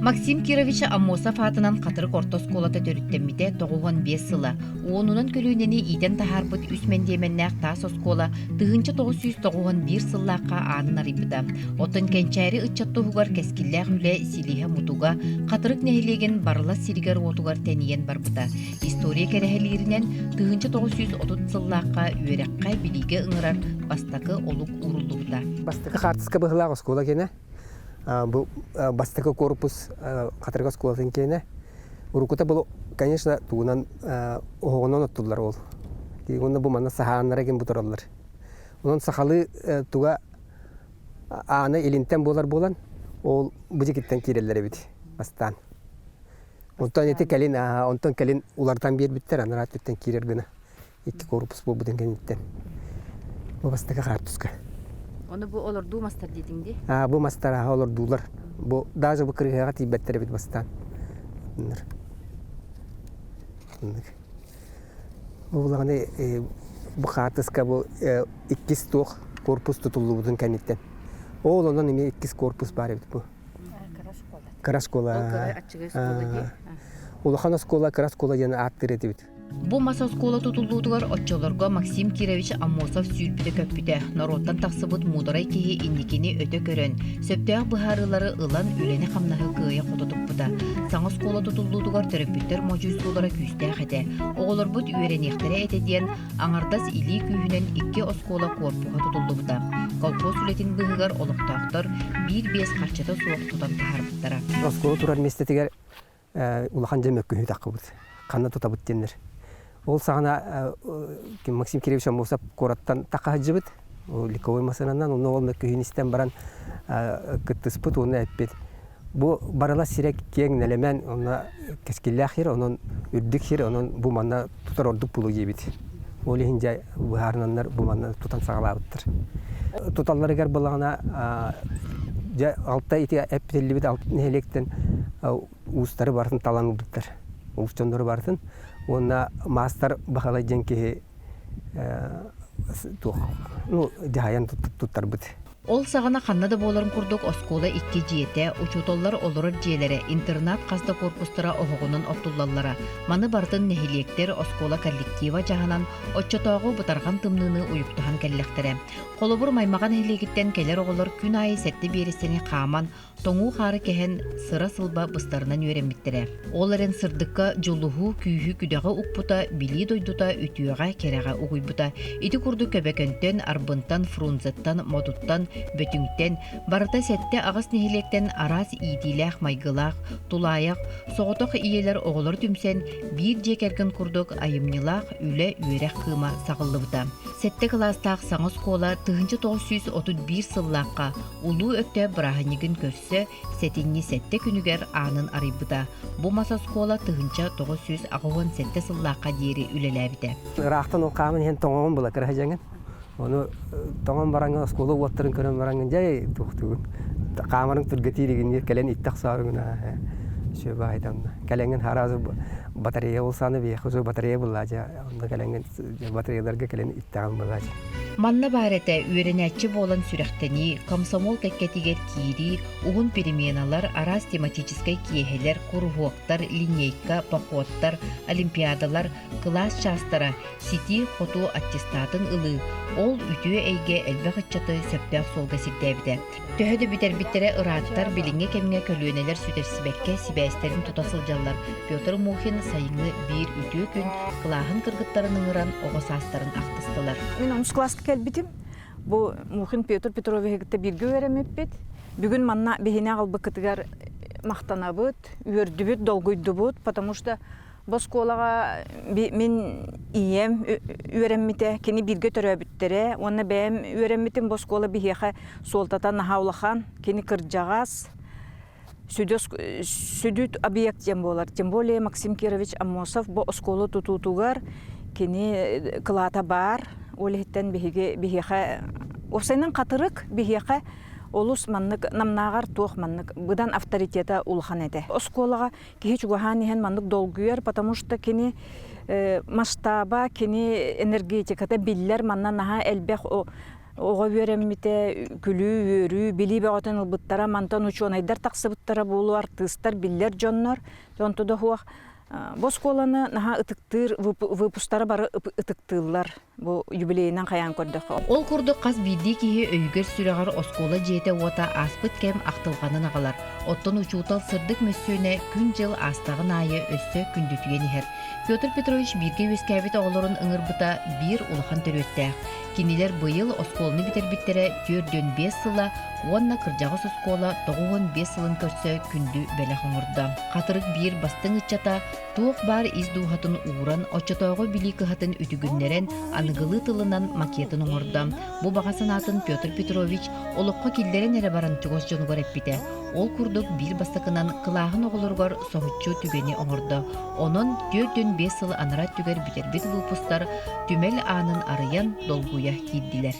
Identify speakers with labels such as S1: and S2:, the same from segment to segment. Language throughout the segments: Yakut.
S1: Максим Кирович Аммосов аатынан Хатырык орто оскуолата төрүттэммитэ 95 сыла. Уонунан көлүөнэни иитэн таһаарбыт үс мэндиэмэннээх таас оскуола 1991 сыллаахха аанын арыйбыта. Оттон кэнчээри ыччат туһугар кэскиллээх үлэ силиһэ-мутуга Хатырык нэһилиэгин Барылас сиригэр-уотугар тэнийэн барбыта. История кэрэһэлииринэн 1930 сыллаахха үөрэххэ, билиигэ ыҥырар бастакы олук ууруллубута.
S2: Бастакы хаартыска быһыылаах оскуола киэнэ. Бу бастакы корпус Хатырык оскуолатын киэнэ. Уруккута бу, конечно, тугунан оһоҕунан оттуллар ол. Уонна бу манна саһааннара ким бутараллар. Онон сахалыы туга аана илинтэн буолар буолан, ол бу дьикиттэн киирэллэр эбит бастаан. Онтон ити кэлин, онтон кэлин уларытан биэрбиттэр, анараа өттүттэн киирэр гына. Икки корпус буолбутун кэнниттэн. Бу бастакы хаартыска.
S1: Ону бу олордуу мастар диэтиҥ дии?
S2: Аа, бу мастар аха олордуулар. Бу даже бу кырыһыаҕа тиийбэттэр эбит бастаан. Оннук. Бу булаҕаны бу хаартыска бу иккис туох корпус тутуллубутун кэнниттэн. Ол онон эмиэ иккис корпус баар эбит бу.
S1: Кыра школа.
S2: Кыра школа.
S1: Ол кыра аччыгый школа дии.
S2: Улахан оскуола, кыра оскуола диэн ааттыыр этибит.
S1: Бу мас оскуола тутуллуутугар оччолорго Максим Кирович Аммосов сүүрбүтэ-көппүтэ, норуоттан тахсыбыт муударай киһи инникини өтө көрөн, сөптөөх быһаарыылары ылан үлэни-хамнаһы кыайа-хото туппута. Саҥа оскуола тутуллуутугар төрөппүттэр модьуйсуулара күүстээх этэ. Оҕолорбут үөрэниэхтэрэ этэ диэн, аҥардас илии күүһүнэн икки оскуола куорпуһа тутуллубута. Колхоз үлэтин быыһыгар олохтоохтор биир-биэс харчыта суох тутан таһаарбыттара.
S2: Оскуола турар миэстэтигэр улахан дьэ мөккүһүү таххыбыт. Ханна тутабыт диэннэр. Ол саҕана Максим Кириллович Аммосов куораттан тахха сылдьыбыт. Легковой массыынанан онно ол мөккүһүүнү истэн баран кыттыспыт уонна эппит. Бу барыла сирэ киэҥ нэлэмэн, онно кэскиллээх сир, онон үрдүк сир, онон бу манна тутар ордук буолуо диэбит. Ол иһин дьэ быһаарынаннар бу манна тутан саҕалаабыттар. Туталларыгар былаҕына дьэ алта ити эппитиллибит нэһилиэктэн уустары барытын талан ылбыттар. Уус дьоннору барытын. Уонна маастар Бахалай диэн киһи туох ну дьаһайан туттарбыт.
S1: Ол саҕана ханна да буоларын курдук оскуола икки дьиэтэ, учууталлар олорор дьиэлэрэ, интернат хас да куорпустара оһоҕунан оттуллаллара. Маны барытын нэһилиэктэр, оскуола коллектива дьаһанан, оччотооҕу бытарҕан тымныыны уйуктаһан кэллэхтэрэ. Холобур, Маймаҕа нэһилиэгиттэн кэлэр оҕолор күн аайы сэттэ биэрэстэни хааман, тоҥуу хаары кэһэн сыра-сылба быстарынан үөрэммиттэрэ. Ол эрэн сырдыкка дьулуһуу күүһү-күдэҕи укпута, билии дойдута үтүөҕэ, кэрэҕэ угуйбута. Ити курдук Көбөкөнтөн, Арбынтан, Фрунзеттан, Модуттан, Бөтүҥтэн, барыта сэттэ-аҕыс нэһилиэктэн араас иитиилээх майгылаах, тулаайах, соҕотох ийэлэр оҕолор түмсэн, биир дьиэ кэргэн курдук айымньылаах үлэ-үөрэх кыыма саҕыллыбыта. Сэттэ кылаастаах саҥа оскуола 1931 сыллаахха Улуу Өктөөп бырааһынньыгын көрсө сэтинньи сэттэ күнүгэр аанын арыйбыта. Бу мас оскуола 1987 сыллаахха диэри үлэлээбитэ.
S2: Ыраахтан ол хааман иһэн тоҥоҕун була кыра дьаҥын. Ону тоҥон бараҥҥын оскуола уоттарын көрөн бараҥҥын дьэ туохтугун хаамарыҥ түргэтииригин кэлэн иттэх саарыгына сүө баайдан кэлэҥҥин харазы батарея ол сааны биһиэхэ батарея буллаа дьэ онно кэлэҥҥин батареяларга кэлэн иттэҕин буллаа
S1: Манна баар этэ үөрэнээччи буолан сүрэхтэнии, комсомол кэккэтигэр киирии, уһун переменалар, араас тематическай киэһэлэр, куруһуоктар, линейка, походтар, олимпиадалар, кылаас чаастара, ситии-хотуу аттестатын ылыы, ол үтүө эйгэ элбэх ыччаты сөптөөх суолга сирдээбитэ. Төһө да бүтэрбиттэрэ ырааттар, билиҥҥи кэмҥэ көлүөнэлэр сүтэрсибэккэ сибээстэрин тута сылдьаллар. Петр Мухин сайыҥҥы биир үтүө күн кылааһын кыргыттарын ыҥыран оҕо саастарын ахтыстылар.
S3: Мин онус кылааска кэлбитим. Бу Мухин Петр Петровиһы кытта бииргэ үөрэммиппит. Бүгүн манна биһини аҕалбыккытыгар махтанабыт, үөрдүбүт, долгуйдубут, потому что Бу оскуолаҕа мин ийэм үөрэммитэ, кини бииргэ төрөөбүттэрэ уонна бэйэм үөрэммитим бу оскуола биһиэхэ суолтата наһаа улахан. Кини кырдьаҕас, сүдү объект диэн буолар. Тем более Максим Кирович Аммосов бу оскуола тутуутугар кини кылаата баар. Ол иһиттэн биһиги биһиэхэ уопсайынан хатырык биһиэхэ олус маннык намнааҕар туох маннык быдан авторитета улахан этэ. Оскуолаҕа киһи чугаһаан иһэн маннык долгуйар, потому что кини масштаба, кини энергетиката биллэр, манна наһаа элбэх. Оҕо үөрэммитэ, күлүү, үөрүү, билии бөҕөтүн ылбыттара, мантан учуонайдар тахсыбыттара буолуо, артыыстар, биллэр дьоннор, онто да суох Бу оскуоланы наһаа ытыктыыр выпустара бары ытыктыыллар. Бу юбилейынан хайаан көрдөххө.
S1: Ол курдук хас биирдии киһи өйүгэр-сүрэҕэр оскуола дьиэтэ-уота ааспыт кэм ахтылҕанын аҕалар. Оттон учуутал сырдык мөссүөнэ күн-дьыл аастаҕын аайы өссө күндүтүйэн иһэр. Петр Петрович бииргэ үөскээбит оҕолорун ыҥырбыта биир улахан төрүөттээх. Кинилэр быйыл оскуоланы бүтэрбиттэрэ 45 сыла уонна кырдьаҕас оскуола 95 сылын көрсө күндү бэлэх оҥордо. Хатырык биир бастыҥ ыччата туох баар ис дууһатын ууран, оччотооҕу билии кыһатын үтүгүннэрэн, аныгылыы тылынан макетын оҥордо. Бу баҕа санаатын Петр Петрович олоххо киллэрэн эрэ баран чугас дьонугар эппитэ. Ол курдук биир бастакынан кылааһын оҕолоругар соһуччу түгэни оҥордо. Онон 45 сыл анараа өттүгэр бүтэрбит выпустар түмэл аанын арыйан долгуйа киирдилэр.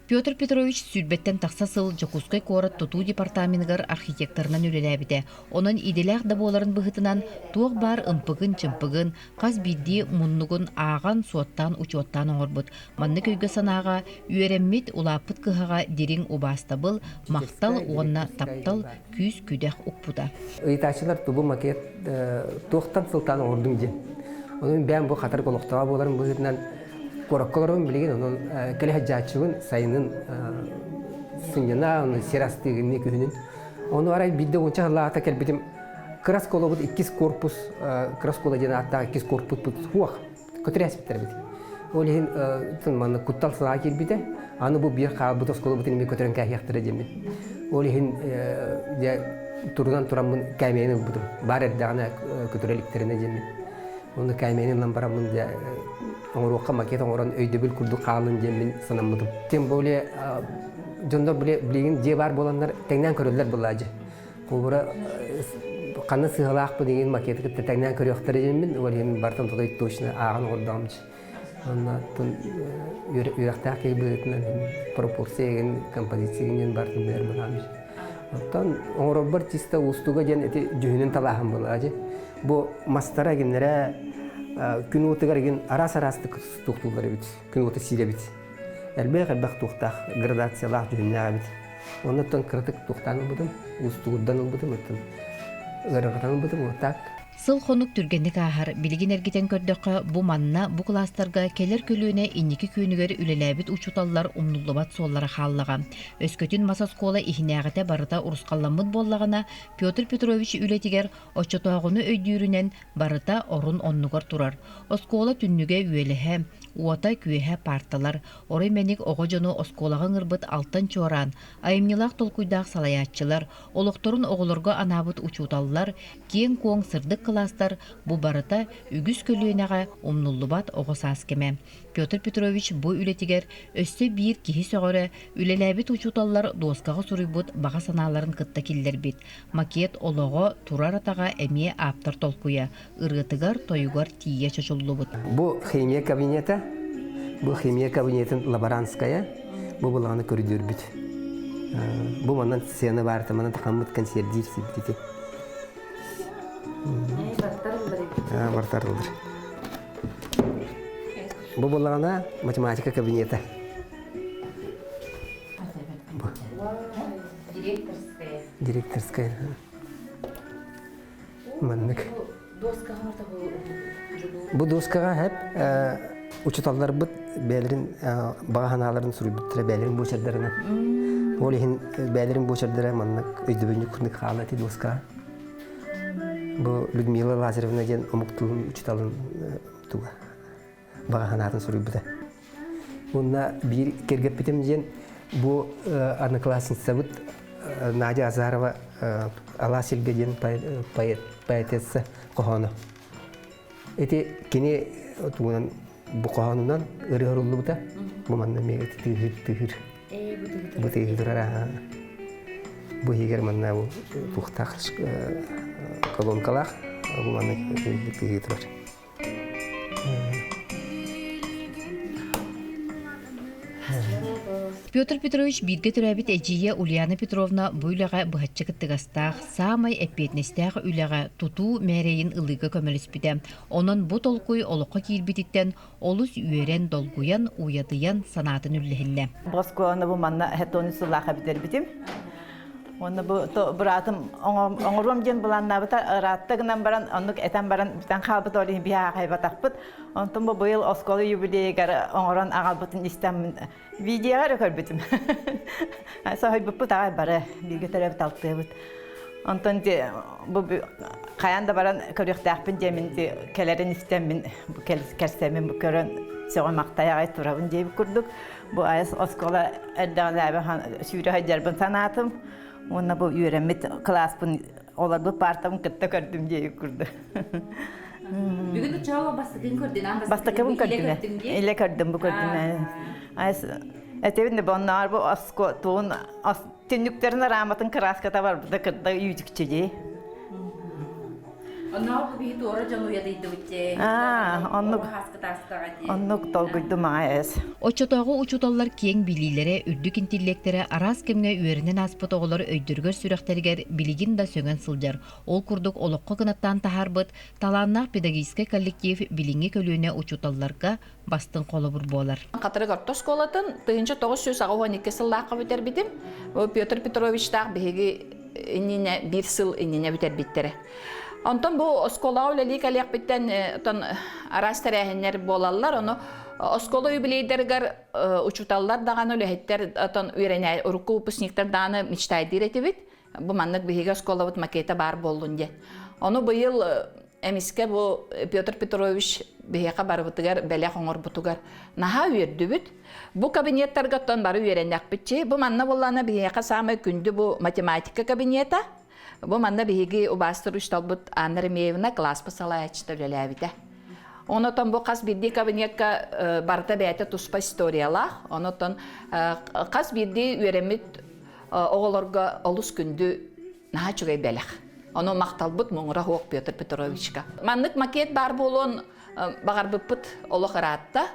S1: Петр Петрович сүүрбэттэн тахса сыл Дьокуускай куорат тутуу департаменыгар архитекторынан үлэлээбитэ. Онон идэлээх да буоларын быһыытынан туох баар ымпыгын-чымпыгын, хас биирдии муннугун ааҕан, суоттаан, учуоттаан оҥорбут. Маннык өйгө-санааҕа үөрэммит, улааппыт кыһаҕа дириҥ убаастабыл, махтал уонна таптал күүс-күдэх укпута.
S2: Ыйытааччылар тубу макет туохтан сылтаан оҥордуҥ диэн. Онон бэйэм бу хатырык олохтооҕо буоларым быһыытынан куоракка олоробун билигин онон кэлэ сылдьааччыбын сайынын сынньана, оны сир астыыгынныы күһүнүн. Ону арай биирдэ уонча сыллааҕыта кэлбитим кыра оскуолабыт иккис корпус, кыра оскуола диэн ааттаах иккис корпуспут суох. Көтүрээспиттэр эбит. Ол иһин манна куттал сылаа киирбитэ. Аны бу биир хаалбыт оскуолабытын эмиэ көтөрөн кээһиэхтэрэ диэммин. Ол иһин дьэ турунан тураммын кээмэйин ылбытым. Баар эрдэҕинэ көтөрө иликтэринэ диэммин. Онно кээмэйин ылан бараммын дьэ оҥоруохха макет оҥорон өйдөбүл курдук хаалын диэммин санаммытым. Тем более дьоннор билигин дьиэ баар буоланнар тэҥнээн көрөллөр былаадьы. Холобура, ханна сыһалаахпын игин макеты кытта тэҥнээн көрүөхтэрэ диэммин, ол иһин бартан тутой точно ааҕан оҥордоҕум Онно үөрэхтээх киһи быһыытынан пропорция игин, композиция игин бартын билэр буолаам. Оттон оҥорорбор чисто уустуга диэн ити дьүһүнүн талааһын буолаачы. Бу мастара игиннэрэ күн уотугар игин араас-араастык туохтууллар эбит, күн уота сиир эбит. Элбэх-элбэх туохтаах градациялаах дьүһүннээх эбит. Оннуттан кыратык туохтаан ылбытым, уустугурдан ылбытым, оттон ыарырҕатан ылбытым, вот так.
S1: Сыл-хонук түргэнник ааһар, билигин эргитэн көрдөххө, бу манна, бу кылаастарга кэлэр көлүөнэ инники күөнүгэр үлэлээбит учууталлар умнуллубат суоллара хааллаҕа. Өскөтүн мас оскуола иһинээҕитэ барыта урусхалламмыт буоллаҕына, Петр Петрович үлэтигэр оччотооҕуну өйдүүрүнэн барыта орун-оннугар турар. Оскуола түннүгэ үөлэһэ, уота-күөһэ паарталар, Орой мэник оҕо дьону оскуолаҕа ыҥырбыт алтан чуораан, айымньылаах толкуйдаах салайааччылар, олохторун оҕолорго анаабыт учууталлар, киэҥ-куоҥ сырдык кылаастар бу барыта үгүс көлүөнэҕэ умнуллубат оҕо саас кэмэ. Петр Петрович бу үлэтигэр өссө биир киһи сөҕөрө, үлэлээбит учууталлар дуоскаҕа суруйбут баҕа санааларын кытта киллэрбит. Макет олоҕо, турар атаҕа эмиэ ааптар толкуйа, ырыатыгар-тойугар тиийэ чочуллубут.
S2: Бу химия кабинета, бу химия кабинетын лаборантская, бу былааны көрдөрбүт. Бу манан сцена баар, манан тахаммыт консердиир сибитити. Бартарылар. Бу буллаҕына математика кабинета.
S4: Директорская.
S2: Директорская. Маннык. Бу дуоскаҕа хэп учууталларбыт бэйэлэрин баҕа санааларын суруйбуттара бэйэлэрин буочардарынан. Ол иһин бэйэлэрин буочардара маннык өйдөбүнньүк курдук хаалла ити дуоскаҕа. Бу Людмила Лазаревна диэн омук тылын учууталын туга баҕа санаатын суруйбута. Уонна биир кэргэппитим диэн бу одноклассницабыт Надя Азарова Алаас Илгэ диэн поэт, поэтесса хоһооно. Ити кини тугунан бу хоһоонунан ырыа уруллубута. Бу манна эмиэ тыыһыр тыыһыр. Бу тыыһыр Бу иһигэр манна бу туохтаах колонкалаах бу манна тыыһыы турар.
S1: Петр Петрович бииргэ төрөөбүт эдьиийэ Ульяна Петровна бу үлэҕэ быһаччы кыттыгастаах, саамай эппиэтинэстээх үлэҕэ тутуу мээрэйин ылыыга көмөлөспүтэ. Онон бу толкуй олоххо киирбититтэн олус үөрэн, долгуйан, уйадыйан санаатын үллэһиннэ.
S4: Бу оскуоланы бу манна хетони сыллаахха бүтэрбитим. Уонна бу быраатым оҥоруом диэн былааннаабыта ыраатта гынан баран, оннук этэн баран бүтэн хаалбыт ол иһин биһи аахайбатахпыт. Онтон бу быйыл оскуола юбилейыгар оҥорон аҕалбытын истэн видеоҕа эрэ көрбүтүм. Соһуйбуппут аҕай бары бииргэ төрөөбүт алтыабыт. Онтон бу хайаан да баран көрүөхтээхпин диэмин кэлэрин истэммин кэрсэммин бу көрөн сөҕө-махтай аҕай турабын диэбит курдук. Бу айас оскуола эрдэҕинээби сүүрэ сылдьарбын санаатым. Уонна бу үөрэммит кылааспын олорбут партабын кытта көрдүм диэбит курдук.
S5: Бүгүн учуола бастакын көрдүн,
S4: Бастакыбын көрдүм. Илэ көрдүм, бу көрдүм. Айс этебин де боннаар бу аско туун түннүктэрин арааматын кырааската барбыта кырда үүтүкчү
S5: Онно бу биһи туора дьон уйадыйдыбыт дии.
S4: Аа, оннук. Оннук толгуйдум аҕай эс.
S1: Оччотооҕу учууталлар киэҥ билиилэрэ, үрдүк интеллектэрэ араас кэмҥэ үөрэнэн ааспыт оҕолор өйдөрүгэр-сүрэхтэригэр билигин да сөҥөн сылдьар. Ол курдук олоххо кынаттаан таһаарбыт талааннаах педагогическай коллектив билиҥҥи көлүөнэ учууталларга бастыҥ холобур буолар.
S5: Хатырык орто оскуолатын 1982 сыллаахха бүтэрбитим. Петр Петровичтаах биһиги иннинэ биир сыл иннинэ бүтэрбиттэрэ. Онтон бу оскуолаҕа үлэлии кэлиэхпиттэн отон араас тэрээһиннэр буолаллар. Ону оскуола юбилейдарыгар учууталлар даҕаны үлэһиттэр отон үөрэнээ урукку выпускниктар даҕаны мечтайдыыр этибит. Бу маннык биһиги оскуолабыт макета баар буоллун диэн. Ону быйыл эмискэ бу Петр Петрович биһиэхэ барыбытыгар бэлэх оҥорбутугар наһаа үөрдүбүт. Бу кабинеттарга оттон бары үөрэннэхпитчи. Бу манна буоллаана биһиэхэ саамай күндү бу математика кабинета. Бу манна биһиги убаастыр учууталбыт Анна Ремеевна кылааспыт салайааччыта үлэлээбитэ. Онотон бу хас биирдии кабинетка барыта бэйэтэ туспа историялаах. Онотон хас биирдии үөрэммит оҕолорго олус күндү наһаа үчүгэй бэлэх. Ону махталбыт муҥура суох Петр Петровичка. Маннык макет баар буолуон баҕарбыппыт олох ыраатта.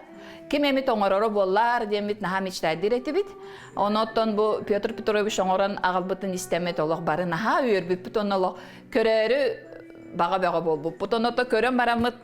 S5: Ким эмит оҥороро буоллар диэммит наһаа мечтайдыыр этибит. Онон бу Петр Петрович оҥорон аҕалбытын истэммит олох бары наһаа үөрбүппүт онно олох көрөөрү баҕа бөҕө буолбуппут. Ону то көрөн бараммыт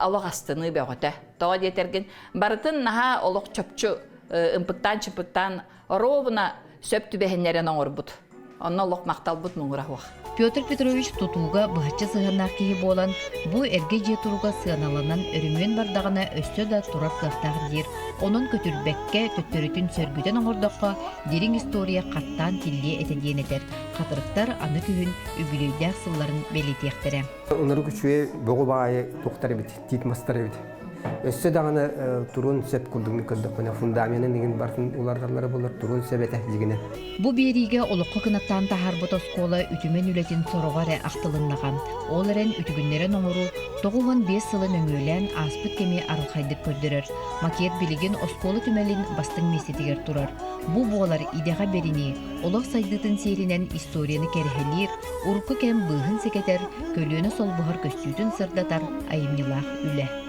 S5: олох астыныы бөҕөтө. Тоҕо диэтэргин барытын наһаа олох чопчу ымпыктаан-чымпыктаан ровно сөп түбэһиннэрэн оҥорбут. Онно олох махталбыт муҥура суох.
S1: Петр Петрович тутууга быһаччы сыһыаннаах киһи буолан, бу эргэ дьиэ туруга сыаналанан өрөмүөн бардаҕына өссө да турар кыахтаах диир. Онон көтүрбэккэ, төттөрүтүн сөргүтэн оҥордоххо, дириҥ история хаттаан тиллиэ этэ диэн этэр. Хатырыктар аны күһүн үбүлүөйдээх сылларын бэлиэтиэхтэрэ.
S2: Ынырык үчүгэй бөҕү баайы туохтар эбит, тиит мастар эбит. Өссө даҕаны туруон сөп курдук көрдөхпүнэ, фундаменын игин барытын уларыталлара буолар, туруон сөп этэ дьигинэ.
S1: Бу биэриигэ олоххо кынаттаан таһаарбыт оскуола үтүмэн үлэтин сороҕо эрэ ахтылыннаҕа. Ол эрэн үтүгүннэрэн оҥоруу 95 сылы нөҥүөлээн ааспыт кэми арылхайдык көрдөрөр. Макет билигин оскуола түмэлин бастыҥ миэстэтигэр турар. Бу буолар идэҕэ бэринии, олох сайдыытын сиэринэн историяны кэрэһэлиир, урукку кэм быыһын сэгэтэр, көлүөнэ солбуһар көстүүтүн сырдатар айымньылаах үлэ.